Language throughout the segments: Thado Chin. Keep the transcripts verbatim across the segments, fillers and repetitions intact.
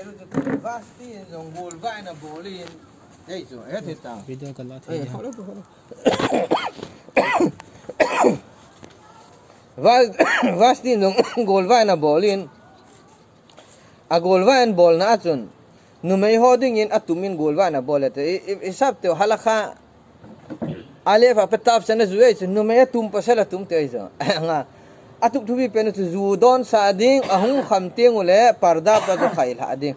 Vasti in jong golvah in abol in. Ei chu, eh, thei ta. Video ka la thei. Ei, dia. Follow, follow. Vas-, Vasti in jong golvah in abol in. Agolvah in abolna a chun. Numei ho dingin atum in golvah in abol e te. I, i, i sap teu halakha. Alef a pe tap chana ju ei chu, numei atum pasal atum te ei chu. Nga. Atup thupi pen chu ju don sa ding, ahung kham teng ule, parda pa chu khai lha ding.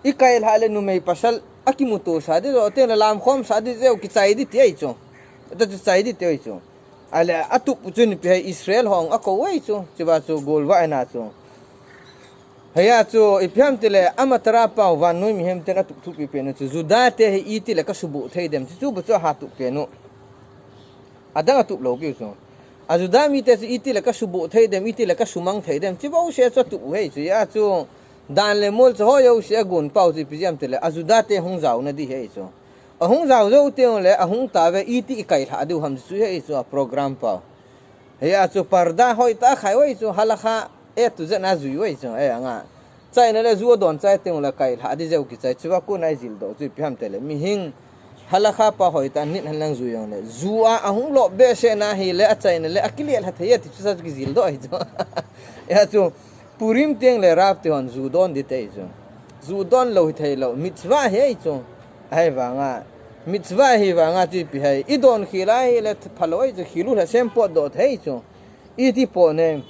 I kai lha le numei pasal, akimuto sa ding, jo teng le lam khom sa ding, jeu kichai ding ti ei chu. Ta chu chai ding ti ei chu. Ale atup chun ipi hai Israel hung akou ei chu, chiva chu golvah ina chu. Hia chu, ipi ham tile, amatara pau vannoi mihem ten atup thupi pen chu, Juda te hi iti le kasuboh thei dem, chu chu bu chu ahatup pen u. Adang atup lou kiu chu. A Juda mite chu iti le kasuboh thei dem, iti le kasumang thei dem, chu bou se chu atup u hei chu, hia chu, dan le mol chu ho jouse agon pau chu ipi jeh ham tile, a Juda te hung jaona di hei chu. Ahung jao jou teng le, ahung ta ve, iti ikai lha diu ham chu hei chu, a program pau. Hia chu parda hoitah a khai uai chu, halakha A to Z a jui uai chu, ei anga. Chaina le ju adon chai teng le kai lha ding jeu kichai, chua kona ijil doh chu ipi ham tile. Mihing halakha pa hoitah a nit hen lang jui jong le. Ju a ahung lop behseh na hile achaina le akile lha thei e ti chu sa chu kijil doh ahi chu. Hia chu Purim teng le Rav te hon ju don ding te ahi chu. Ju don lou hithei lou, mitzvah ahi chu. Ahivanga, mitzvah ahivanga chu ipi hai. Idon khel a hile phalou ahi chu, chillul hashem potdoh thei chu. Iti po ne.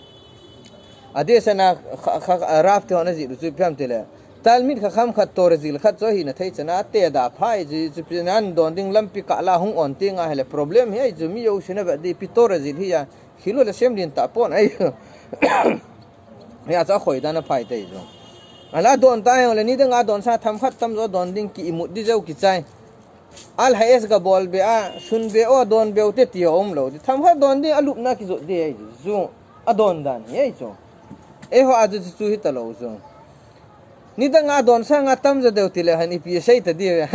Adeh sena kha, kha, Rav te hon ajih u chu ipi ham tile. Talmid Chacham khat Torah jil khat chu ahina thei chana ate da phai chu, chu ipi nan don ding lampi kah la hung on teng ahile problem hi ahi chu, mi jouse na vet ding ipi Torah jil hi a, chillul hashem din ta pon ahi. Hia chu akhoi dan aphai te ahi chu. Ala don ta hile nidang a don sa tham khat tam jo don ding ki imut ding jeu kichai. Al Hayes ga bol be a, sun be o don be u te ti a um lou. Tham khat don ding alupna kijot ding ahi chu. Adon dan hi ahi chu. Eiho a chu chu hita lou chu. Nidang a don sanga tam jo deu tile han ipi sei ta ding.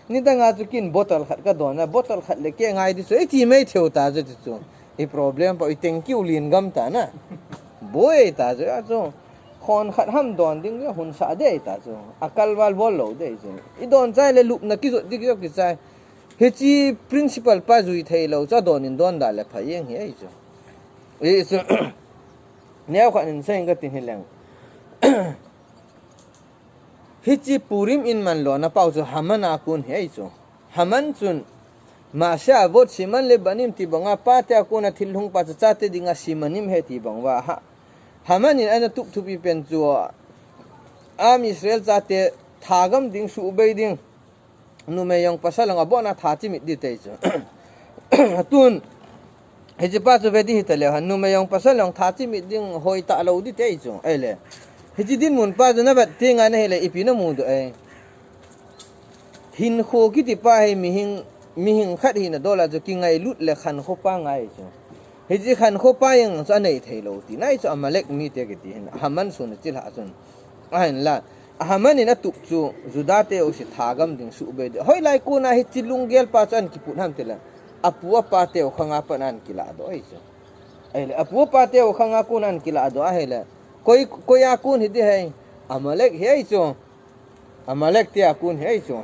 Nidang a chu kin bottle khat ka don a, bottle khat le kei ngai ding chu. Iti mai theu ta chu chu. I problem pa, i thank you lien gam ta na. Boi ta chu a chu. Khon khat ham don ding le hun sa dei ta chu. Akal val bol lou dei chu. I don chai le lupna kijot ding kijot kichai. Hichi principle pa jui thei lou chu adon in don da le pha jeng hi ahi chu. I chu. Neo khat in sei ka tin hi leng. Hichi Purim in man lona pau chu Haman a kon hi ahi chu. Haman chun, Maaseh Avot Siman LeBanim ti banga pate a kona thil hung pa chu chate dinga Simanim ahi ti bang uva ha. Haman in ana tup thupi pen chu Am Israel chate thagam ding, suhbei ding. Numei jong pasal jong abona tha chimit ding te ahi chu. Tun, hichi pa chu ve ding hita leu hen, numei jong pasal jong tha chimit ding hoitah lou ding te ahi chu. Ahile. Hichi dinmun pa chu na vet teng a na hile ipi na mudoh e. Hinkho kiti pa hi mihing, mihing khat hina dol a chu kingailut le khankho pa ngai chu. Hichi khankho pa jeng chu anei thei lou ti. Nai chu Amalek mite kiti hin. Haman sun a chilhah chun. Ahinla. A Haman in atup chu Juda te jouse thagam ding, suhbei ding. Hoilai kona hichi lunggel pa chu ana kiput ham tile. Apu apa te khanga pat ana kiladoh ahi chu. Ahile, apu apa te khanga kona ana kiladoh ahile. Koi, koi a kon hi ding ahi. Amalek hi ahi chu. Amalek te a kon hi ahi chu.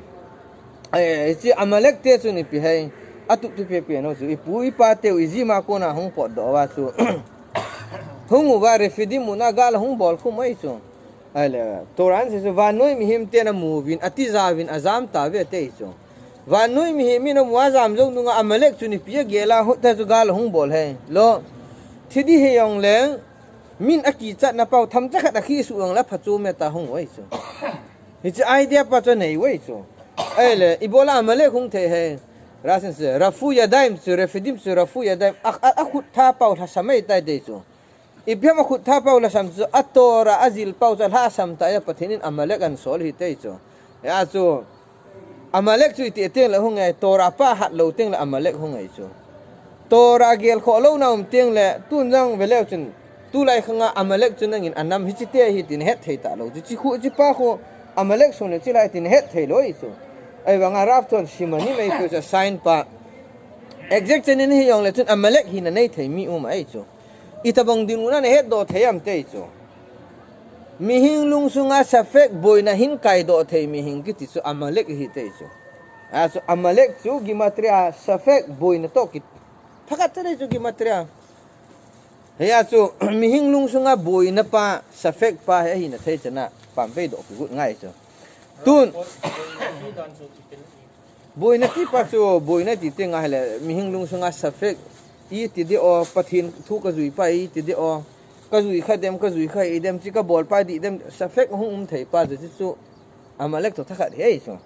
Ai, hichi Amalek te chun ipi ahi. Atup thupi pen u chu. Ipu ipa teu Egypt a kona hung potdoh uva chu. Hung uva Refidim mun a gal hung bol khum ahi chu. Ahile, Torah in asei chu vannoi mihem ten amu uvin, atija uvin, ajam tauve ati chu. Vannoi mihem in amu a ajam jou nunga Amalek chun ipi agel a, hot a chu gal ahung bol ahi. Lo, thi ding hi jong leng, min akichatna pau, themcha khat akisuh jong le phachom e tia hung u ahi chu. Hichi idea pa chu anei u ahi chu. Ahile, ibola Amalek hung thei ahi. Rashi in asei, Rafu Yadaim chu, Refidim chu, Rafu Yadaim, a, a, akhut tha pau lhasam ahitai ati chu. Ipi ham akhut tha pau lhasam chu, a Torah ajil pau chu alhasam tai a Pathen in Amalek ana sol ahi ati chu. Hia chu, Amalek chu iti teng le hung e, Torah pa hat lou teng le Amalek hung e chu. Torah gel khoh louna um teng le, tun jong ve leu chun, tulai khanga Amalek chu nangin anam hichi te ahi tin het thei talou chu. Chi khu, chi pa khu, Amalek sun le chilai tin het thei lou ahi chu. Ahivanga Rav ten Simanim ahi pu chu sign pa. Exact chen in hi jong le chun Amalek hina nei thei mi um ahi chu. Itobang dinmun a na hetdoh thei am ati chu. Mihing lungsunga Safek boina hin kaidoh thei mihing kiti chu Amalek hi tei chu. A chu Amalek chu Gematria Safek boina toh ki thakhat tei chu Gematria. Hia chu mihing lungsunga boina pa Safek pa hi ahina thei chana pam vei doh kigut ngai chu. Tun Boina ti pa chu, boina ti teng ahile, mihing lungsunga Safek, iti di o, Pathen thu kajui pa, iti di o, kajui kha dem, kajui kha i dem, chi kabol pa di dem, Safek hung um thei pa chu, chu, chu, Amalek toh thakhat hi chu.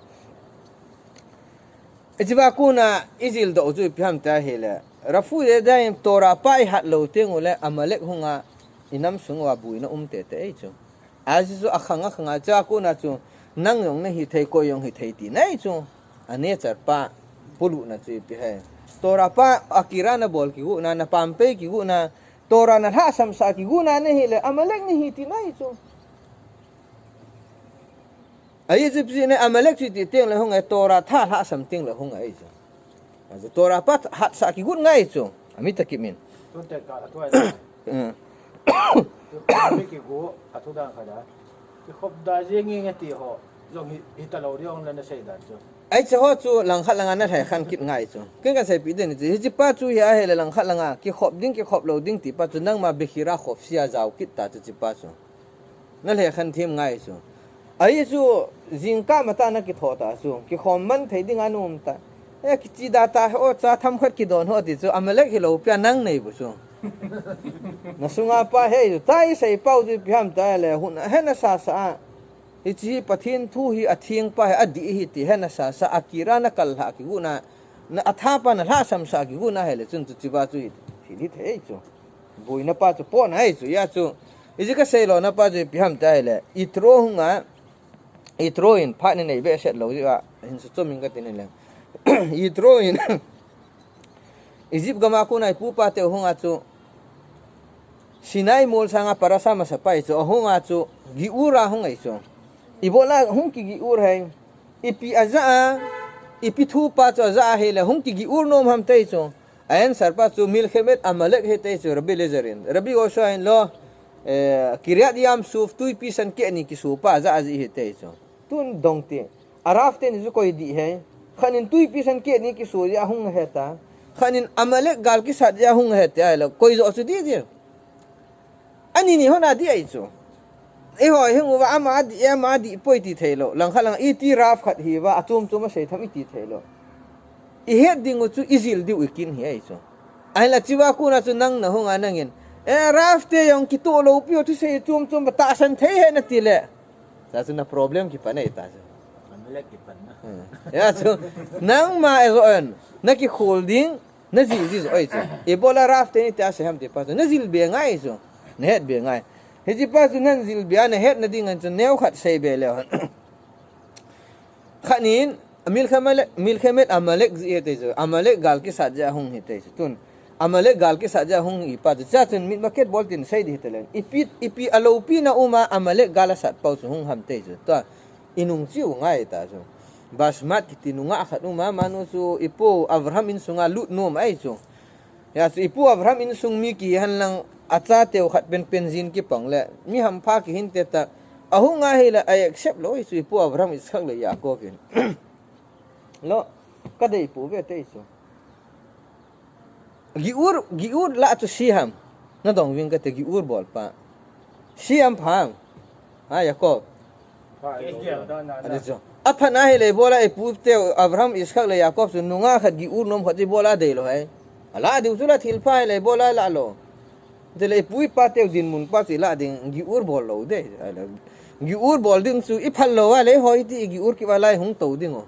Hiche pa kona, ijil doh chu ipi ham tia ahile, Rafu de daim Torah pa ihat lou teng ule, Amalek hunga, inam sung uva boina um tei tei chu. Ahi chu akhang akhang a, chua kona chu, nang jong nahi thei, koi jong hi thei tina ahi chu. A nature pa, puluna chu ipi ham. Torah pa, akira nabol kigotna, napam pei kigotna, Torah nalhahsam sah kigotna nahile, Amalek nahi tina ahi chu. Ahi chu ipi chu ne Amalek chu iti teng le hung e, Torah tha lhahsam teng le hung e ahi chu. Ahi chu Torah pa hatsah kigot ngai chu. Ami ta kimin. Tun te ka la tuai na. Mm. Tun te kigo a thu dan kha da. Kikhop da jeng nge nge ti ho. Jong hi, hi ta lo ri ong la na sei dan chu. Ahi chu ho chu langkhat langa na lhai khan kit ngai chu. Ken kan seipi den chu. Hiche pa chu hi ahile langkhat langa. Kikhop ding, kikhop lou ding ti pa chu nangma bechira khop sia jao kit ta chu hiche pa chu. Na lhekhen them ngai chu. Ahi chu, jingkah matah na kitho ta chu. Kikhom man thei dinga na um ta. E, kichi da ta, o, cha themkhat kidon ho ti chu. Amalek hilou pia nang nei bu chu. Na sunga pa hi chu. Ta isei pau chu ipi ham tile. Hun, he nasa sa a. Hiche hi Pathen thu hi atheng pa hi adih hi ti. He nasa sa a kira na kal lha kigotna. Na atha pa nalhahsam sah kigotna hile chun chu hiche pa chu hi, hi, hi thei chu. Boina pa chu pona ahi chu, hia chu. Hiche kasei lona pa chu ipi ham tia ahile. Yitro hunga, Yitro in phat ni nei behseh lou jeh a, hin suchom in kati ni le. Yitro in, Egypt gama kona ipu ipa teu hunga chu, Sinai mol sanga parasha masa pa ahi chu, ahunga chu, Giur a hung ahi chu. Ibola hung ki Giur ham, ipi aja a, ipi thu pa chu aja ahile, hung ki Giur nom ham tei chu. A answer pa chu Milchemet Amalek hi tei chu Rabbi Eliezer in. Rabbi Yoshua in lo, eh, Kiryat Yam Suf tuipi san keh ni kisu pa ja aji hi tei chu. Tun dong ti. A Rav teni chu koi dih ham. Khat in tuipi san keh ni kisu ja hung ahe ta. Khat in Amalek gal kisat ja hung ahe ta ahile. Koi jo chu dih dih. Ani ni hon adih ahi chu. Eiho hung uva ama adih, ama adih poi ti thei lou. Langkhat lang iti Rav khat hi uva, achom chom asei tham iti thei lou. Ihet ding u chu ijil diu ikin hi ahi chu. Ahinla hiche va kona chu nang nahung a nangin. E Rav te jong kitoh lou piu thusei chom chom ba tahsan thei ahi nati le. Cha chu na problem kipan ahi ta chu. Amalek kipan na. Hmm. Hia chu. Nangma ejo en. Na kikhol ding. Na jil ji jo ahi chu. Ibola Rav teni tia sei ham ti pa chu. Na jil be ngai chu. Na het be ngai. Hiche pa chu nan jil be a na het na ding an chu neo khat sei be le hon. Khat nin, Milchemet, Milchemet Amalek ji hi tei chu. Amalek gal kisat ja hung hi tei chu. Tun. Amalek gal kisat ja hung hi pa chu. Cha chun meat market bol tin sei di hi tei le. Ipi, ipi alopi na uma Amalek gal asat pau chu hung ham tei chu. Tua. Inung chiu ngai ta chu. Basmat kiti nungah khat uma, manu chu ipu Abraham insunga lut nom ahi chu. Hia chu ipu Abraham insung mi kihen lang acha teu khat penpen jin kipang le, mi hampha kihin te ta, ahung ahile a accept lou ahi chu ipu Abraham, Yitzchak le Yaakov in. Lo, kadei pu ve tei chu. Giur, Giur lah chu si ham. Nadong ving kate Giur bol pa. Si ham pha ham. Ha, Yaakov. Pha, Yaakov. Ati chu. Apha na hile ibola ipu teu Abraham, Yitzchak le Yaakov chu nungah khat Giur nom khat ibola dei lou ham. Ala diu chu la thil pha hile ibola la lou. Tile ipu ipa teu dinmun pa chu ila ding Giur bol lou de. Giur bol ding chu iphal lou a le hoi ti Giur kiva lai hung tou ding o.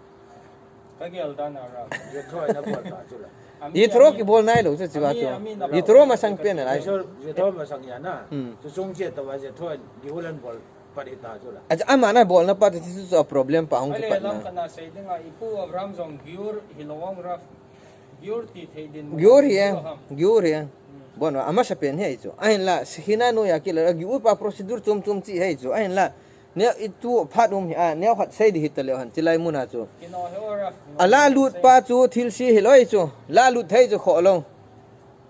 Ka gel dan a ra. Jethro na bol ta chu la. Ami, Jethro ami, kibol nai lou chu chiva ami, chu. Ami na Jethro bol masang ta pen chu. Nai. Jethro, Jethro masang ya na. Hmm. Chu chung che ta va Jethro Giur an bol pa di ta chu la. Acha ama na bol na pa chu chu problem pa hung. Ale, kipat lam na. Kana sei ding a ipu Abraham jong Giur hilou ang ra. Giur ti thei din. Giur hi e. Giur ham. Giur hi e. Hmm. Bon, amasa pen hi chu. Ahinla, sikhi na no ya kila Giur pa procedure chom chom chi hi chu. Ahinla, Ne, itu phat um hi, a, neo khat sei di hita leu hen, chilai muna chu. Kino he ora. Ala lut pa chu thil si hilou ahi chu. La lut thei chu kho lou.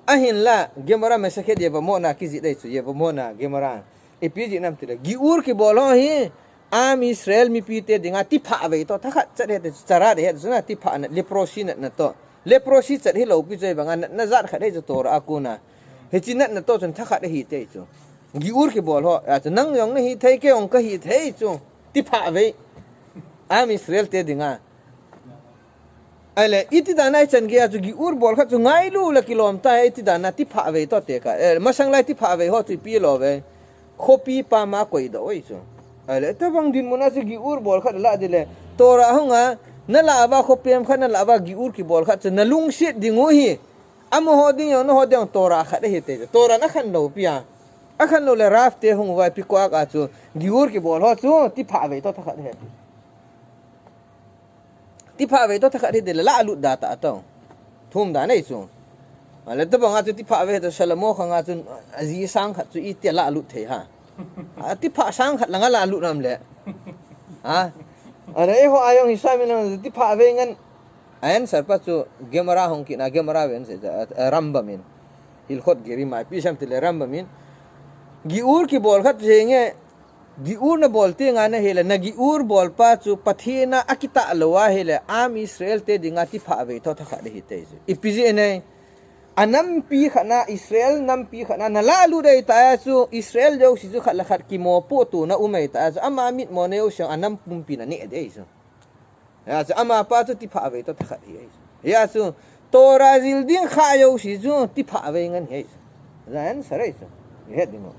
Ahinla, Gemara Masechet Yevamot na kijih dei chu, Yevamot na Gemara. Ipi jeh ham itile, Giur kibol ho hi Am Israel mipite dinga tiphah vei toh thakhat chat ahi ti, charat ahi ti, na tiphah na, leprosy natna toh. Leprosy chat hilou pi chu ahivanga natna jat khat ahi chu Torah a kona. Hiche natna toh chun thakhat ahi ti chu. Giur kibol ho, achu nang jong nahi thei, kei jong kahi thei chu. Tiphah vei. Am Israel te dinga. Ahile, iti dan a ichan gei a chu Giur bol khat chu ngailu le kilom ta, iti dan a tiphah vei toh tekah. Eh, masang lai tiphah vei ho chu ipi lou ve. Khopi pam a koidoh u ahi chu. Ahile, tabang dinmun a chu Giur bol khat la ding le. Torah hunga, nalah uva khopem khat, nalah uva Giur kibol khat chu nalungset ding u ahi. Amaho ding jong, naho ding jong Torah khat ahi ti chu. Torah in akhen lou pi a. Akhen lou le Rav te hung uva ipi koa chu. Giur kibol ho chu, tiphah vei toh thakhat ahi. Tiphah vei toh thakhat ahi ti le la lut da ta toh. Thum dan ahi chu. Ahile tabang a chu tiphah vei toh Solomon khang a chu aji sang khat chu iti la lut thei ha. A tiphah sang khat langa la lut nam le. Ha? Ahile eiho a jong hisam in tiphah vei ngen. A answer pa chu Gemara hung kit na, Gemara ven se, eh, Rambam in. Hilchot Gerim a ipi sam ti le Rambam in. Giur kibol khat chu nge, Giur nabol teng a nahi le, na Giur bol pa chu Pathen a akitah lou ahi le, Am Israel te dinga tiphah vei toh thakhat ahi ti chu. Ipi jeh ham. Anampi khat na, Israel nampi khat na, nalah lut dei ta a chu, Israel jouse chu khat le khat kimopoh tona um ahi ta a chu, ama mitmo na jouse anam pumpi na neh dei chu. Hia chu amapa chu tiphah vei toh thakhat ahi. Hia chu Torah jil ding kha jouse chu tiphah vei ngen ahi. Jan sarai chu. Het ding u.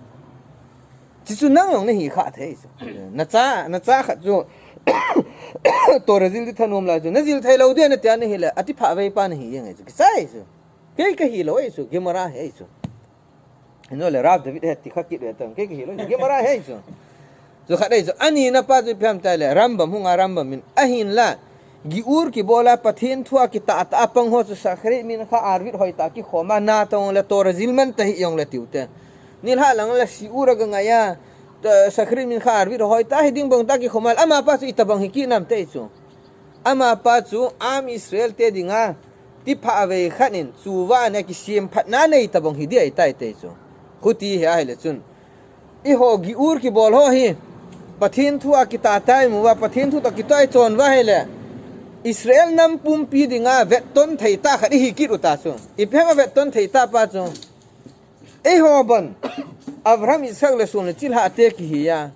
Chuchu nang jong nahi kha thei chu. Nacha, nacha khat chu Torah jil ding thanom lai chu. Najil thei lou ding nati a nahi le, atiphah vei pa nahi jeng ahi chu. Kichai chu. Kei kahi lou ahi chu. Gemara ahi chu. Hino le Rav David he ti kha kit ve tang, kei kahi lou, Gemara ahi chu. Chu khat ahi chu, ani na pa chu ipi ham ti le, Rambam hung a Rambam in, ahinla, Giur kibol a Pathen thu a kitah tah a pang ho chu Shacharit Mincha Arvit hoi tah a kikhom a, na tong le Torah jil man ta hih jong le tiu te. Nilhah lang le Shiur a ga ngai a, ta, Shacharit Mincha Arvit hoi tah a hiding bang tah a kikhom a, amapa chu itobang hi kit nam ti chu. Amapa chu Am Israel te dinga, tiphah vei khat in, chuva na kisemphatna nei tobang hi ding ahi tai ti chu. Khuti hi ahile chun. Eiho Giur kibol ho hi. Pathen thu a kitah tah a imu uva, Pathen thu toh kitoh a ichon uva ahile. Israel nam pumpi dinga vetton thei tah khat ihi kit u ta chu. Ipi ham a vetton thei tah pa chu. Eiho bon. Abraham, Isaac le Son le Chilhah te kihi a.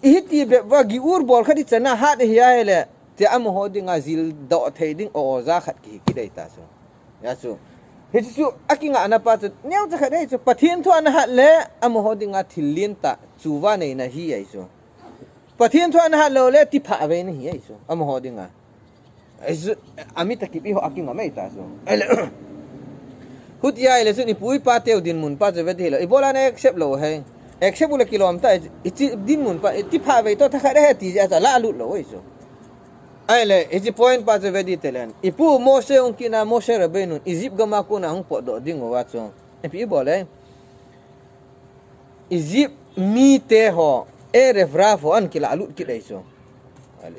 Ihi ti bep uva Giur bol khat ichan a hat ihi ahile. Ti amaho dinga jil doh thei ding o, oja khat kihi kit dei ta chu. Hia chu. Hichu chu akingah na pa chu, neocha khat ahi chu, Pathen thu a nahat le, amaho dinga thil lien tah, chuva nei nahi ahi chu. Pathen thu a nahat lou le, tiphah vei nahi ahi chu, amaho dinga. Ahi chu, ami takip eiho akingah mai ta chu. Ahile, huti ahile chu, ipu ipa teu dinmun pa chu ve ding hilou. Ibola na accept lou ahi. Accept u le kilom ta, ichi dinmun pa, tiphah vei toh thakhat ahi ti jeh a chu, la lut lou ahi chu. Ahile, hiche point pa chu ve ding telen. Ipu Moshe hung kit na, Moshe Rabbeinu, Egypt gam a kona hung potdoh ding uva chu. Ipi ibol e. Egypt mite ho, Erev Rav ho ahin kilah lut kit ahi chu.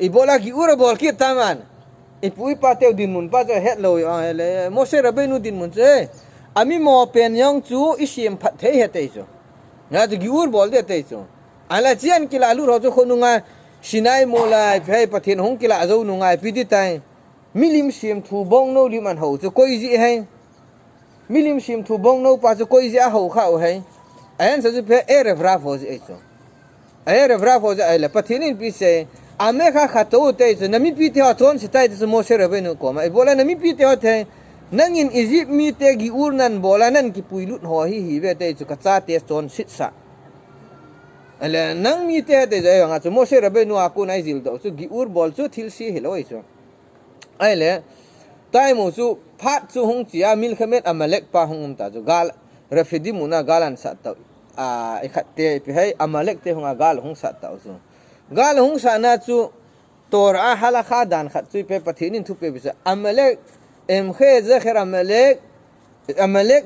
Ibola Giur abol kit tam ham. Ipu ipa teu dinmun pa chu het lou, ahile, Moshe Rabbeinu dinmun chu, eh, ami mo pen jong chu isemphat thei ahi ti chu. Hia chu Giur bol ding ahi ti chu. Ahile, hiche ahin kilah lut ho chu khonunga Sinai mol a, ipi ham Pathen hung kilah jou nunga, ipi ding tai. Milim semthu bongnou lim ahin hou chu koi jeh ham. Milim semthu bongnou pa chu koi jeh a hou kha u ham. Ahin sa chu ipi ham Erev Rav ho jeh ahi chu. Erev Rav ho jeh ahile, Pathen in ipi asei. Amekha khatou ti chu, na mipite ho chonse tai ti chu Moshe Rabbeinu koma. Ibola na mipite ho thei. Nangin Egypt mite Giur nahin bol a, nahin kipui lut ho hi, hi ve ti chu, ka chate chonset sah. Ahile, nang mite te jeh a chu Moshe Rabbeinu a kona ijil doh chu, Giur bol chu thil se hilou ahi chu. Ahile, time u chu phat chu hung che a, Milchemet Amalek pa hung um ta chu, gal, Refidim mun a gal ahin sat tau, a, ikhat te ipi ham, Amalek te hung a gal hung sat tau chu. Gal hung sat na chu, Torah a halakha dan khat chu ipi ham Pathen in thupeh bep chu, Amalek, emche zecher Amalek, Amalek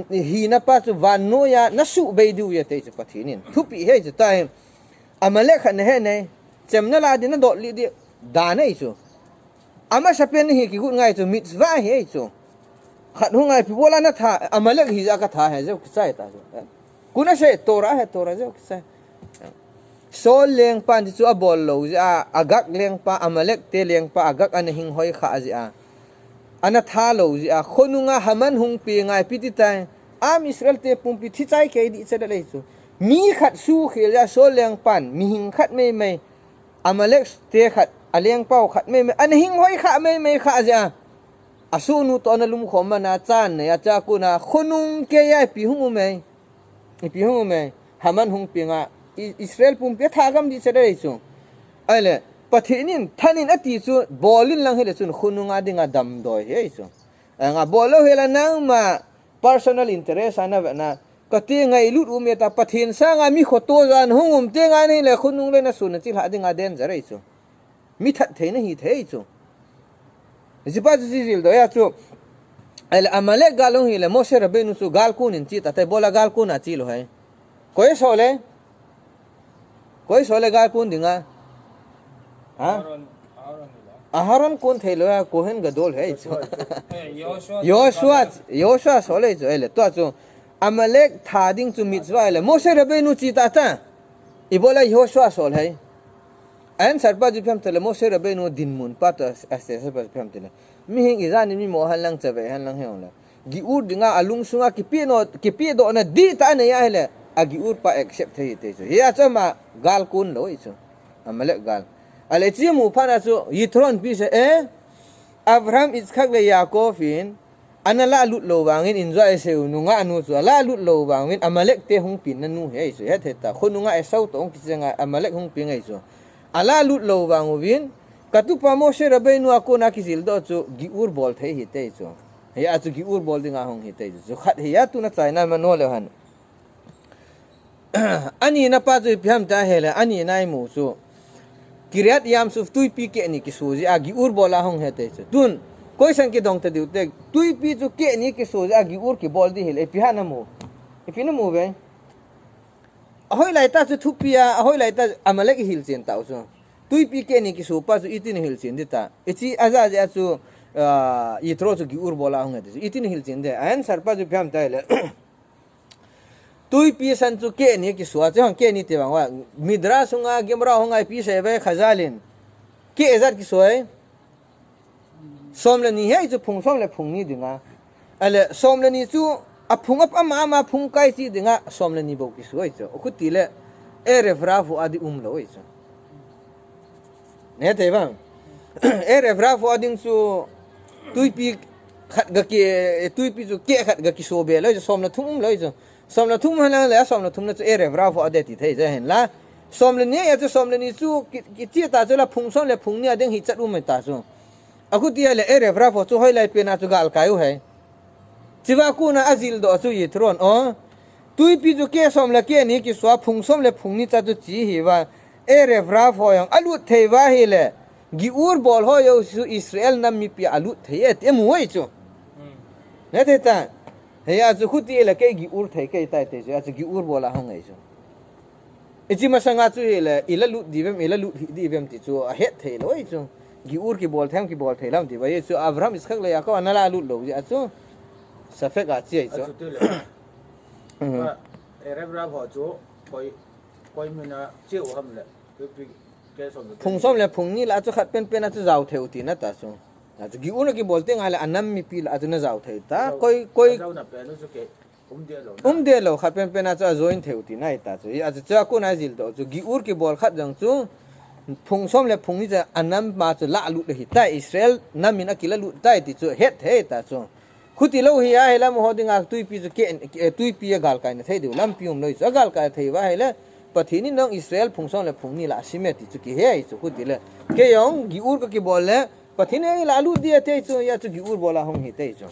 hina pa chu vannoi a nasuhbei diu ahi ti chu Pathen in. Thupeh ahi chu ta hi. Amalek khat nahe nai. Chemna la ding, nadot lih ding. Dan ahi chu. Amasapen hi kigot ngai chu mitzvah ahi chu. Khat hung a ipi bola natha, Amalek hi jeh a katha ahi jeh u kichai ta chu. Koi in asei, Torah ahi, Torah jeh u kichai. Saul lengpan ti chu abol lou jeh a, Agag lengpa, Amalek te lengpa Agag ana hing hoi kha jeh a, ana tha lou jeh a, khonunga Haman hung peng a ipi ti tai. Am Israel te pumpi thi chai kei ding chet le chu. Mi khat sukhel jeh a Saul lengpan, mihing khat meimei, Amalek te khat, alengpau khat meimei, ana hing hoi kha meimei kha jeh a, asohnu toh ana lumkhom man a, chan nei a, chua kona khonung keiya ipi hung um e. Ipi hung um e. Haman hung peng a, I-, Israel pumpi atha gam ding chet le chu. Ahile, Pathen in thanin ati chu, bol in lang hile chun khonunga dinga damdoi ahi chu. Anga bol lou hile nangma personal interest a navet na, kati ngailut um e ta, Pathen sanga mi khoto jan hung um teng a nahile khonung le nasun nachilhah dinga danger ahi chu. Mi thatthei nahi thei chu. Hichepa chu chi jildoh a chu. Ahile Amalek gal hung hile Moshe Rabbeinu chu gal kon in che ta tai, ibola gal kon a che lou ham? Koi asol e? Koi asol e gal kon dinga? Ha? Aharon, Aharon hi la. Aharon kon thei lou a, Kohen Gadol ahi chu. Joshua, Joshua, Joshua asol e chu, ahile tua chu. Amalek tha ding chu mitzvah ahile Moshe Rabbeinu che ta ta. Ibola Joshua asol ham? Answer pa chu ipi ham tile Moshe Rabbeinu dinmun pa toh a, a status pa chu ipi ham tile. Mihing ijat in mi mo hen lang, chavei hen lang hijongle, Giur dinga alungsunga kipe no, kipedohna dihtah anei ahile, a Giur pa accept thei hite chu. Hia chu ama gal kon lou ahi chu. Amalek gal. Ahile hiche mu phat na chu Yitro in ipi asei e, Abraham, Yitzchak le Yaakov in ana lahlut lou vangin, in jua isei u nungah nu chu alahlut lou vang uvin, Amalek te hung pengna nu ahi chu. Hethei ta, khonunga Esau toh hung kicheng a Amalek hung peng ahi chu. Alahlut lou vang uvin, katupa Moshe Rabbeinu a kona kijildoh chu Giur bol thei hite chu. Hia chu Giur bol dinga hung hite chu. Chu khat hi a, tuna chaina mano leu hen. Ani na pa chu ipi ham tia ahile, ani na imu chu Kiryat Yam Suf tuipi keh ni kiso jeh a Giur bol a hung hite chu. Tun, question kidong ta diu te, tuipi chu keh ni kiso jeh a Giur kibol ding hile, ipi ham namu? Ipi namu ve? Ahoi lai ta chu thupi a, ahoi lai ta Amalek ihilchen tau chu. Tuipi keh ni kiso pa chu itin hilchen ding ta. Hiche ajah jeh a chu, ah, Yitro chu Giur bol a hung hite chu. Itin hilchen ding. Answer pa chu ipi ham tia ahile. Tuipi san chu keh ni kiso a, chu hang keh ni ti vang uva. Midrash sunga, Gemara sunga ipi asei ve, Chazal in. Keh ijat kiso e? Som le ni ahi chu, phung som le phung ni dinga. Ahile, som le ni chu, aphung ap ama ama phung kai chi dinga, som le ni bou kiso ahi chu. Akhuti le, Erev Rav ho a ding umlou ahi chu. Nehethei vang. Erev Rav ho a ding chu tuipi khat ga ki, tuipi chu keh khat ga kiso be lou chu, som le thum um lou chu. Som le thum hen lang le, som le thum na chu Erev Rav ho a ding ti thei jeng hen la. Som le ni a chu, som le ni chu ki, kiche ta chu la, phung som le phung ni a ding hichat um ta chu. Akhuti ahile Erev Rav ho chu hoilai pen a chu galkai u ham? Chuva kona ajildoh chu Yitro in, o, tuipi chu keh som le keh ni kiso a, phung som le phung ni cha chu che ahi uva, Erev Rav ho jong alut thei uva ahile, Giur bol ho jouse chu Israel nam mipi alut thei e ti amu ahi chu. Hmm. Nehethei ta. Hia chu khuti le kei Giur thei kei tai ti chu, a chu Giur bol a hung ahi chu. Hiche masanga chu hile, ila lut ding uvem, ila lut hih ding uvem ti chu ahet thei lou ahi chu. Giur kibol thei ham, kibol thei lou ham ti uva, hichu Abraham, Yitzchak le Yaakov ana lahlut lou jeh a chu safek a che ahi chu. Achu tile. Mhm. Erev Rav ho chu koi, koi mina che u ham le. Tuipi keh som le phung som le phung ni la chu khat penpen a chu jao thei u tina ta chu. Achu Giur na kibol teng ahile anam mipi la chu na jao thei ta. Jao, koi, koi. Jao na pen u chu kei. Um deh lou na. Um deh lou, khat penpen a chu ajoin thei u tina ahi ta chu. Hia chu, chua kona ajildoh chu, Giur kibol khat jong chu, phung som le phung ni cha anam ma chu lahlut ahi ta, Israel nam in akilahlut tai ti chu hethei ta chu. Khuti lou hi a, hilam ho dinga tuipi chu keh, eh, tuipi a galkaina thei diu lampi umlou chu. Agalkai thei uva ahile, Pathen in jong Israel phung som le phung ni la asim e ti chu kihe ahi chu, khuti le. Kei jong Giur kakibol le, Pathen in jong ila lut ding ati chu, hia chu Giur bol a hung hite chu.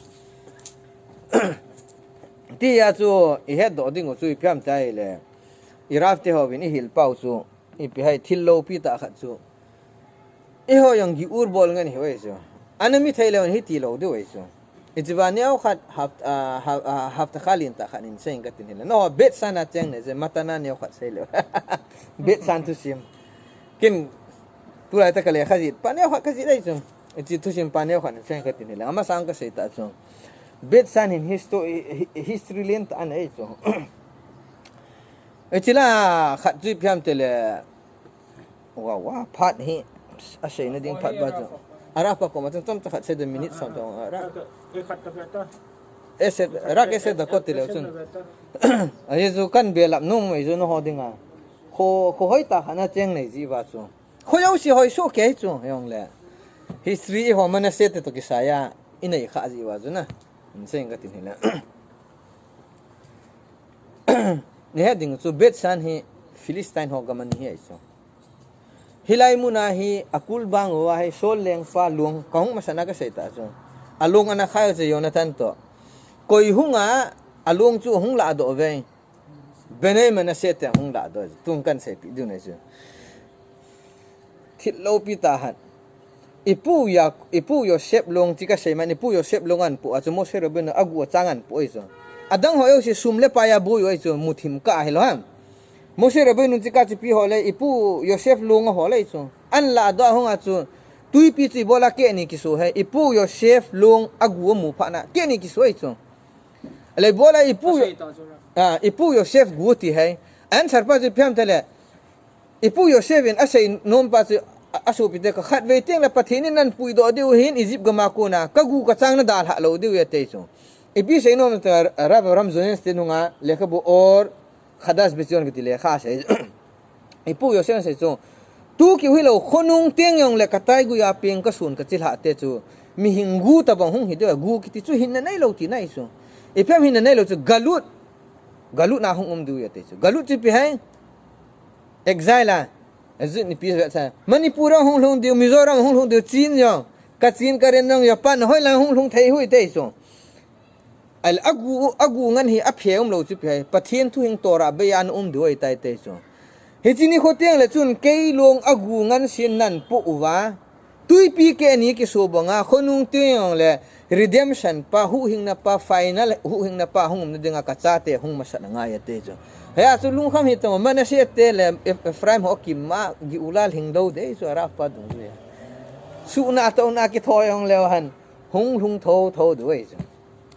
Tia chu ihetdoh ding u chu ipi ham tia ahile, i Rav te hon ihil pau chu, ipi ham, thil loupi tah khat chu, eiho jong Giur bol ngen ihiu ahi chu. Ana mi thei leu hen hiti lou diu ahi chu. Hicheva neokhat hap-, ah, ha-, ah, hapta kha lentah khat in seiyin katin ahile, nangho Beit She'an a cheng nahi jeh, matana neokhat sei leu. Beit She'an thusim. Ken tulai tah a kalekha jih pa neokhat kajih ahi chu. Hiche thusim pa neokhat in seiyin katin ahile, amasang kasei tah chu, Beit She'an hin histo-, hi-, hi-, history lentah anei chu. Ei chila khat chu ipi ham tile. Wa wa phat hi. A seina ding phat ba chu. Ara pa koma chang cham cha khat sei de minute sam chang ara. Ese rak ese da ko tile chun. Ahi chu kan belap nung mai chu na ho dinga. Kho kho hoi ta khana cheng nei ji ba chu. Kho yau si hoi su ke chu yong le. History i ho Manasseh te to kisaya. I nei kha ji ba chu na. Inseng ka tin hi le. Ni he ding chu Bethshan hi Philistine ho gam ani hi ai chu. Hilai muna hi a kul bang uva hi Saul lengpa lung ka hung masana ka sei ta chu. A lung ana khai chu Jonathan to. Koi hunga a lung chu hung la do ve. Benai Manasseh te hung la do. Tung kan sei pi du nei chu. Thil lo pi ta han. Ipu ya, ipu Yosef long chi ka sei man, ipu Yosef long an pu a chu Moshe Rabbeinu a gu a chang an pu ai chu. Adang ho yo si sum le pai a bu yo ai chu mu thim ka hi lo ham. Moshe Rabbeinu chi ka chi pi ho le, ipu Yosef long a ho le chu. An la do hung a chu. Tuipi chi bola ke ni ki su he, ipu Yosef long a gu a mu pha na, ke ni ki su ai chu. Le bola ipu, ah, ipu Yosef gu ti he. An sar pa chi phiam te le. Ipu Yosef in a sei nom pa chu a, a sopi te ka khat vei teng le Pathen in nan pui do diu hin Egypt gama kona ka gu ka chang na dal ha lo diu ya te chu. Ipi sei nom ta Rav Avraham Zionist te nunga lekhabu Or Chadash B'Tzion kiti lekha sei. Ipu Yosef sei chu. Tu ki hui lo khonung teng yong le ka tai gu ya peng ka sun ka chil ha te chu. Mi hing gu ta bang hung hi diu gu kiti chu hin na nei lo ti nai chu. Ipi ham hin na nei lo chu galut. Galut na hung um diu ya te chu. Galut chi pi hai. Exile a. Azut ni pi sa. Manipur a hung lhung diu, Mizoram hung lhung diu, Chin yo. Ka Chin ka ren nong yo pan hoi lang hung lhung thei hui te so. Al agu, agu ngan hi a phe um lo chu pi hai. Pathen thu hing Torah bei an um diu ai tai te so. Hi chi ni kho teng le chun kei long agu ngan sin nan pu uva. Tuipi ke ni ki so banga khonung teng le redemption pa, huhhingna pa, final huhhingna pa hung umna dinga ka chate hung masat na ngai ate chu. Hea chu lungkham hi tamo, Manasseh te le Eph-, Ephraim ho kim ma Geula hing do de chu Arab pa dung chu. Suhna tona kithoi hung leo han hung lhung tho tho du ai chu.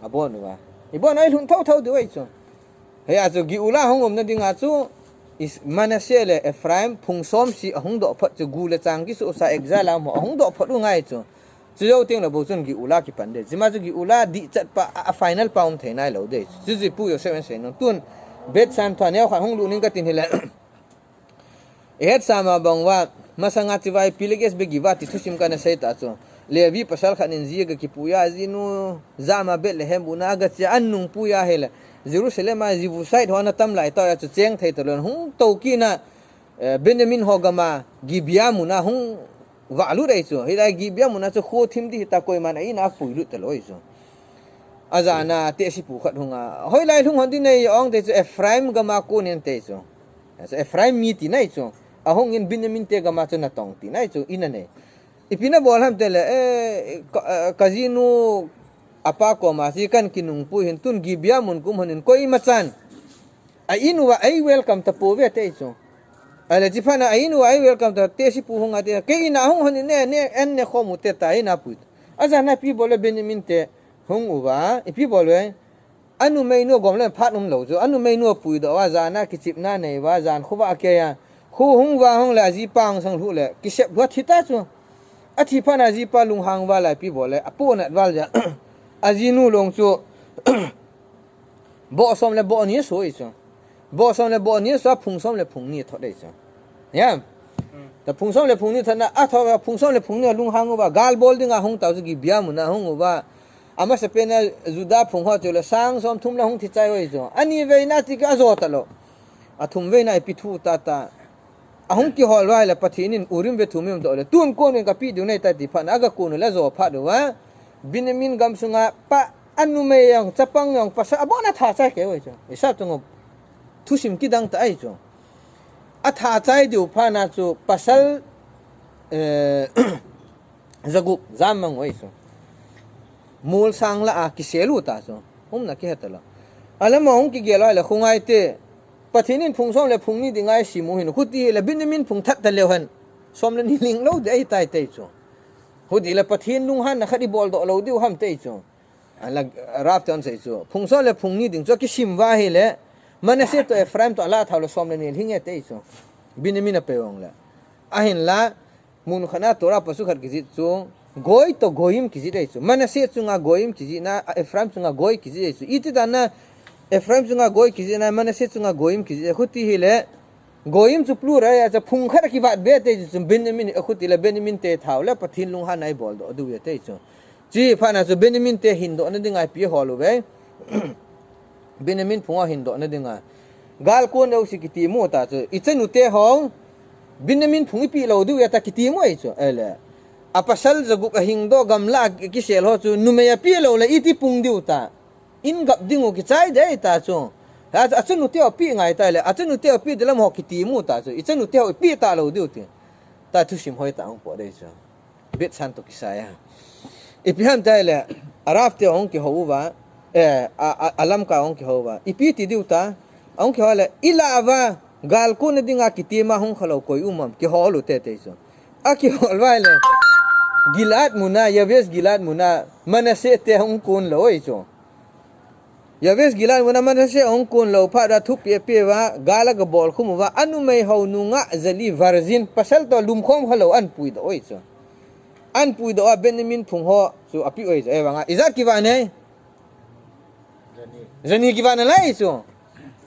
Abon uva. Ibon ai lhung tho tho du ai chu. Hea chu Geula hung umna dinga chu Is-, Manasseh le Ephraim phung som si ahung doh phot chu gu le chang ki su sa exile a mo ahung doh phot u ngai chu. Chu jou teng le bou chun Geula kipan de. Jima chu Geula dih chat pa a, a final pa um thei nai lo de. Chu ji pu Yosef en sei nung tun Bethshan thua neo khan hung lu ning ka tin hi le. Ehet sama bang uva, masanga chivai Pileges Begiva ti thusim kana sei ta chu. Levi pasal khat in ji aga kipuiya, jinu jama Bethlehem buna aga chia an nung puiya hile. Jerusalem a Jebusite ho ana tam lai tah a chu cheng thei talou hung to kina, eh, Benjamin ho gama Gibea muna hung vah lut ai chu. Hilai Gibea muna chu kho thim di hita koiman a ina pui lut talou ai chu. Ajana tehsi pu khat hunga. Hoilai lhung hon di nei ong te chu Ephraim gama konin te chu. Ephraim mi ti nai chu. Ahung in Benjamin te gama chu natong ti nai chu ina nei. Ipi na bol ham te le, eh, ka, eh, ka jinu apa koma si kan kinung pui hin tun Gibea mun kum honin koima chan. A in uva, ai welcome ta po ve te chu. Ale chi phana a in uva, ai welcome ta te si pu hung a te. Ke ina hung honin ne, ne, en ne khomu te ta ina pui. Ajana pi bol le Benjamin te hung uva, ipi bol ve. Anu meinu gom le phat um lo chu. Anu meinu pui do va jana kichipna nei va jan khuva ke ya. Khu hung va hung le aji pang sang lhu le. Kisep lhuat hita chu. Athi phan aji pa lunghang va lai pi bol le. Apu nat val ja. Aji nu long chu. Bo som le bo ni sui chu. Bo som le bo ni sa phung som le phung ni thot dei chu. Ya. Ta phung som le phung ni thot na a thot phung som le phung ni lunghang uva. Gal bol dinga hung ta chu Gibea muna hung uva. Amasa pena Juda phung ho chu le sang som thum la hung thi chai oi chu. Ani veina ti ka jo ta lo. A thum veina ipi thu ta ta. Ahung kihol vai le Pathen in Urim ve Thumim doh le. Tun kon in ka pi diu nei ta ti phan aga kun le jo pha diu va. Benjamin gam sunga pa anu mei yong chapang yong pasa abona tha chai ke oi chu. Isa tung thusim kidang ta ai chu. A tha chai diu phana chu pasal, eh, Zagup, jam mang oi chu. Mul sang la a kiselu ta chu. Umna kihe ta lo. Alama hung kigel ai le khungai te. Pathen in phung som le phung ni dingai simu hin. Khuti le Benjamin phung that ta leu han. Som le ni ling lo de ai tai tai chu. Khuti le Pathen lunghanna khat i bol doh lo diu ham tai chu. Ala Rav te on sei chu. Phung som le phung ni ding chu kisim va hi le. Manasseh toh Ephraim toh alah thao le som le ni lhing e ti chu. Benjamin a pe ong le. Ahinla, mun khat na Torah pasuk khat kijih chu, Goi toh Goyim kijih e chu. Manasseh chunga Goyim kijih na, Ephraim chunga Goi kijih e chu. Iti dan na, Ephraim chunga Goi kijih na, Manasseh chunga Goyim kijih e. Khuti hi le, Goyim chu plural a cha phung khat a kivat be te chu Benjamin a khuti le Benjamin te thao le Pathen lunghan a ibol doh diu e te chu. Chi phat na chu Benjamin te hin doh na ding a ipi hol u ve. Benjamin phung a hin doh na ding a. Gal kon deu si kiti mu ta chu. I chanu te ho. Benjamin phung ipi lo diu e ta kiti mu e chu. Ele. A pasal zagup a hing doh gamla a kisel ho chu. Numei a pi lo le iti pung diu ta. In gap ding u kichai dei ta chu. Ha, a chanu te ho pi ngai ta le, a chanu te ho pi dilam ho kiti mu ta chu. I chanu te ho pi ta lo diu ti. Ta thusim hoi ta hung po dei chu. Beit Shean toh kisai a. Ipi ham ta le, Arab te hung kiho uva, eh, a, a, a Lamka hung kiho uva. Ipi ti diu ta, hung kiho le, i lah uva, gal kon na ding a kiti ma hung kha lo koi um am, kiho lu te te chu. A kihol vai le, Gilead mun a, Yabes Gilead mun a, Manasseh te hung kon lo e chu. Yabes Gilead mun a Manasseh hung kon lo phat a thupi a pe uva, gal a ga bol khum uva, a numei ho nungah zali virgin, pasal toh lumkhom kha lo an pui doh e chu. An pui doh a Benjamin phung ho chu a pi e chu, e vang a, ijat kivat ne. Zani kivat na lai chu.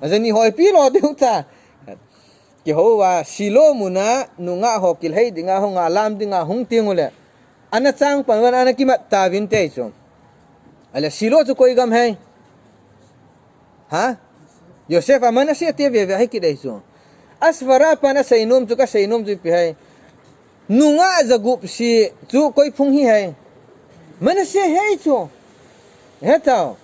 Zani ho ipi lo diu ta. Kiho uva, Silo mun a, nungah ho kilhei ding a, hung a lam ding a, hung ting u le. Ana chang pan uva, ana kimat ta vin te chu. Ale Silo chu koi gam hei. Ha? Yosef a Manasseh te ve ve hei kit e chu. A svara pan a seinom chu ka seinom chu ipi hei. Nungah zagup si chu koi phung hi hei. Manasseh hei chu. He tao.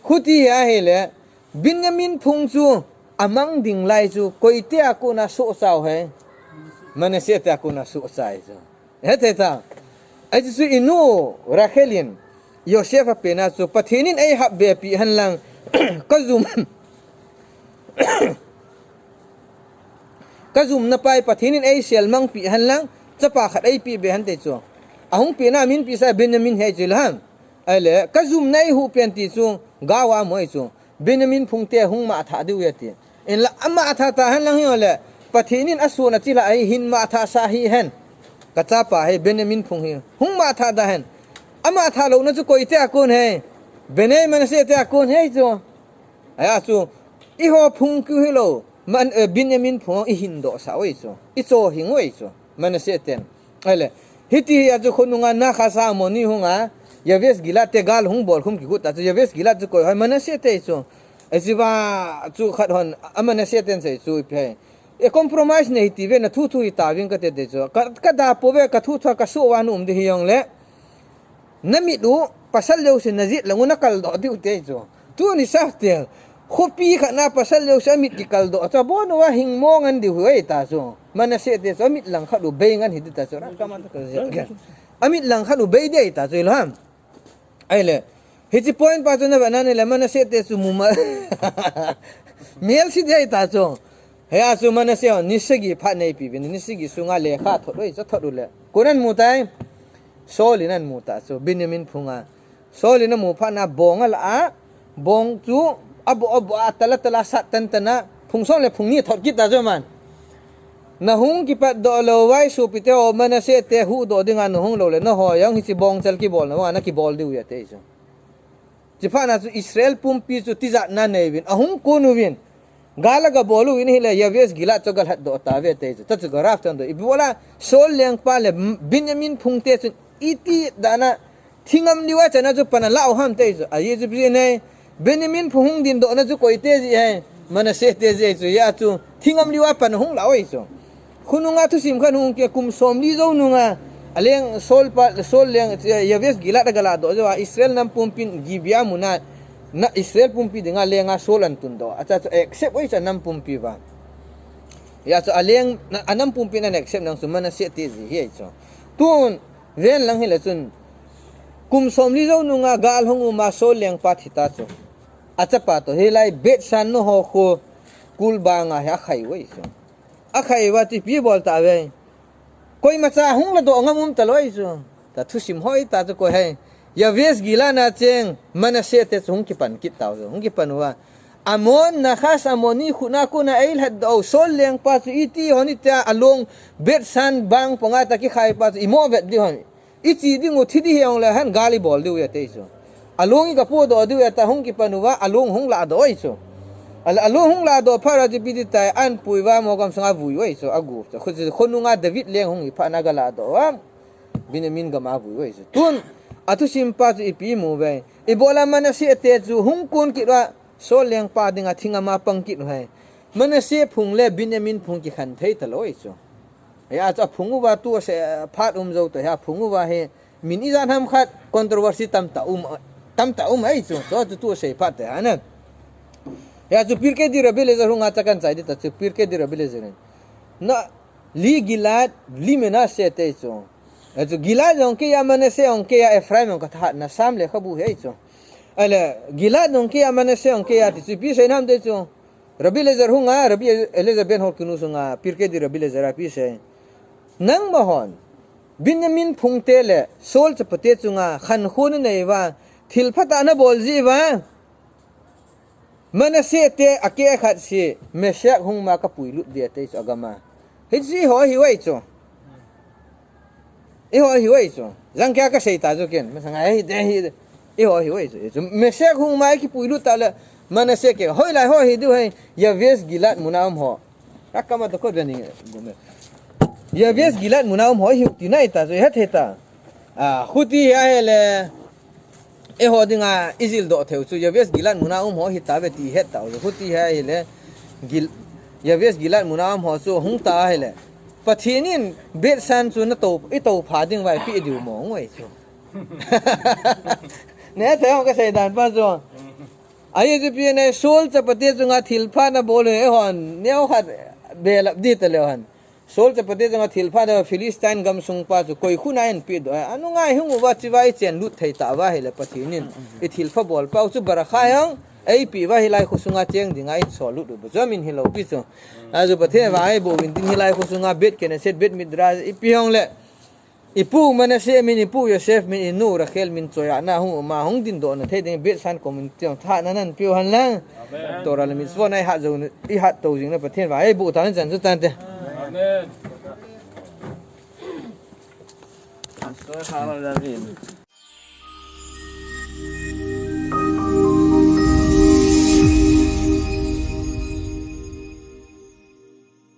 Khuti hi a hi le. Benjamin phung chu a mang ding lai chu koi te a kon a soh chau hei. Manasseh te a kon a soh chai chu. He te ta. Ai chu i nu Rachel in Yosef a pe na chu Pathen in ei hap be pi han lang ka zum. Ka zum na pai Pathen in ei sel mang pi han lang chapa khat ei pi be han te chu. A hung pe na min pi sa Benjamin hei chu la. Ai le ka zum na ei hu pen ti chu gawa mo ei chu. Benjamin phung te hung ma tha diu ya ti. In la ama tha ta han lang hi le. Pathen in a sun a chi la ai hin ma tha sa hi hen. Ka chapa hei Benjamin phung hi. Hung ma tha da hen. Ama tha lo na chu koi te a kon hei. Benjamin Manasseh te a kon hei chu. Aya chu, i ho phung kiu hi lo, man, eh, Benjamin phung i hin doh sa oi chu, i cho hing oi chu, Manasseh ten. Ai le, hiti hi a chu khonunga na kha sa mo ni hunga, Yabes Gilead te gal hung bol khum ki kut ta chu, Yabes Gilead chu koi hoi Manasseh te chu. Ai chi va chu khat hon, a Manasseh ten sei chu i pe. E compromise ne hiti ve na thu thu hi ta ving ka te te chu. Ka, ka da po ve ka thu thu ka su wa nu um de hi yong le. Na mit u, pasal leo se na zit lang u na kal doh diu te chu. Tu ni sa te. Khopi khat na pasal leo se a mit ki kal doh. Cha bon u a hing mong an diu hoi ta chu. Manasseh te chu a mit lang khat u bei ngan hi di ta chu. Ra ka man ta ka zia. A mit lang khat u bei de ta chu lo ham. Ai le. Hichi point pa chu na va na ni le Manasseh te chu mu ma. Miel si de ta chu. He a chu Manasseh ni sagi pha nei pi vin ni sagi sunga le kha thot oi cha thot u le. Kunan mu tai. Saul in an mu ta chu, Benjamin phunga. Saul in a mu phat na bong a la a, bong chu a bo, a bo a tala, tala sat tan tan a, phung som le phung ni thot kit ta chu man. Na hung kipat doh lo vai supi te o Manasseh te hu doh ding a na hung lo le, na ho jong hichi bong chal kibol na, na kibol diu ya te chu. Chi phat na chu Israel pumpi chu tijat na nei vin, a hung kun u vin. Gal a ga bol u vin hi le Yabes Gilead chu gal hat doh ta ve te chu. Ta chu ga rap tan doh. I bola Saul lengpa le Benjamin phung te chu iti dana thingam liu a chana chu pana la u ham te chu. A ye chu bi nei. Benjamin phung hung din doh na chu koi te ji he. Manasseh te ji chu ya chu. Thingam liu a pana hung la oi chu. Khununga thusim khan hung ke kum som li jou nunga, a leng Saul pa, Saul leng, eh, Yabes Gilead a ga la doh jou a, Israel nam pumpin Gibeah muna, na Israel pumpi dinga lenga Saul an tun doh. Acha chu accept oi cha nam pumpi va. Ya chu a leng, na, a nam pumpin an accept nang chu Manasseh te ji hi ai chu. Tun, ven lang hi le chun, kum som li jou nunga gal hung uma Saul lengpa thi ta chu. A chapa to, hi lai Beth Shean no ho khu, kul banga hi a khai oi chu. A khai uva chu ipi bol ta ve. Koima cha hung la doh ngam um ta loi chu. Ta thusim hoi ta chu koi hai. Yabes Gilead na cheng Manasseh te chu hung kipan kit tau chu. Hung kipan uva. Ammon, Nahash, Ammoni khut a kona eilhat doh u, Saul lengpa chu iti hon itia along Bethsan bang ponga ta kikhai pa chu imo vet di hon. Ichi ding u thi di hiong le hen gal ibol diu ya te chu. Along i kapodoh diu ya ta hung kipan uva, along hung ladoh ai chu. Al-, along hung ladoh phat ra chu ipi ti tai, anpui uva mogam sunga vui ai chu, agu chu. Khu chu khonunga David leng hung hi phat na ga ladoh uva. Benjamin gam a vui ai chu. Tun, athusim pa chu ipi mu ve. Ibola Manasseh te chu hung kon kit uva, Saul lengpa dinga thing ama pang kit u hai. Manasseh phung le Benjamin phung kikhen thei talou ai chu. Hia chu aphung uva tu se phat um jou to hia phung uva hi min ijat ham khat controversy tamtah um, tamtah um ai chu. Chu chu tu sei phat te ha na. Hia chu Pirkei Rabbi Eliezer hunga cha kan chai di ta chu Pirkei Rabbi Eliezer. Na li Gilad, li Manasseh te chu. Hia chu Gilad jong kei a, Manasseh jong kei a, Ephraim jong ka thahat na sam le khabu hi ai chu. Ale Gilad jong kei a, Manasseh jong kei a ti chu ipi sei nam te chu. Rabbi Eliezer hunga, Rabbi Eliezer ben hol kinu sunga, Pirkei Rabbi Eliezer a ipi sei. Nangma hon, Benjamin phung te le Saul chapa te chunga khankho nanei uva, thil phatah nabol ji uva. Manasseh te akeh khat si, Messiah hung ma kapui lut dia te chu agam a. Hichi ho hi uai chu. Eiho hi uai chu. Jang kei a kasei ta chu ken. Masanga hi de hi de. Eiho hi uai chu. Chu Messiah hung ma kipui lut ta le Manasseh kei. Hoilai ho hi diu hai. Yabesh Gilead muna um ho. Ka kama to ko deni. Yabesh Gilead muna um ho hi ti nai ta chu. He the ta. A, khuti ahile. Eiho dinga ijil doh theu chu Yabesh Gilead muna um ho hi ta ve ti het ta. Khuti ahile. Gil-, Yabesh Gilead muna um ho chu hung ta ahile. Pathen in Bethsan chu na to, i to pha ding vai pi diu mong uai chu. Ne thei ho kasei dan pa chu. Ahi chu ipi ne Saul chapa te chunga thil pha nabol u hon. Neo khat belap di ta le hon. Saul chapa te chunga thil pha na Philistine gam sung pa chu koi khuna in pi do. Anu ngai hung uva chiva i chen lut thei ta uva ahile Pathen in. I thil pha bol pau chu barakha hong. Eipi uva hilai kho sunga cheng dinga in sol lut u. Ba chu min hilou pi chu. Achu Pathen vang ei bouvin tin hilai kho sunga Beit Knesset, Beit Midrash, ipi hong le. Ipu Manasseh min, ipu Yosef min, inu Rachel min choiya na hung uma hung din doh na thei ding Bethsan community hong tha na nan piu hen lang. Amen. Torah le mitzvot na i hat jou, i hat tou jing na Pathen vang ei bou tan chan chu tan te. Amen.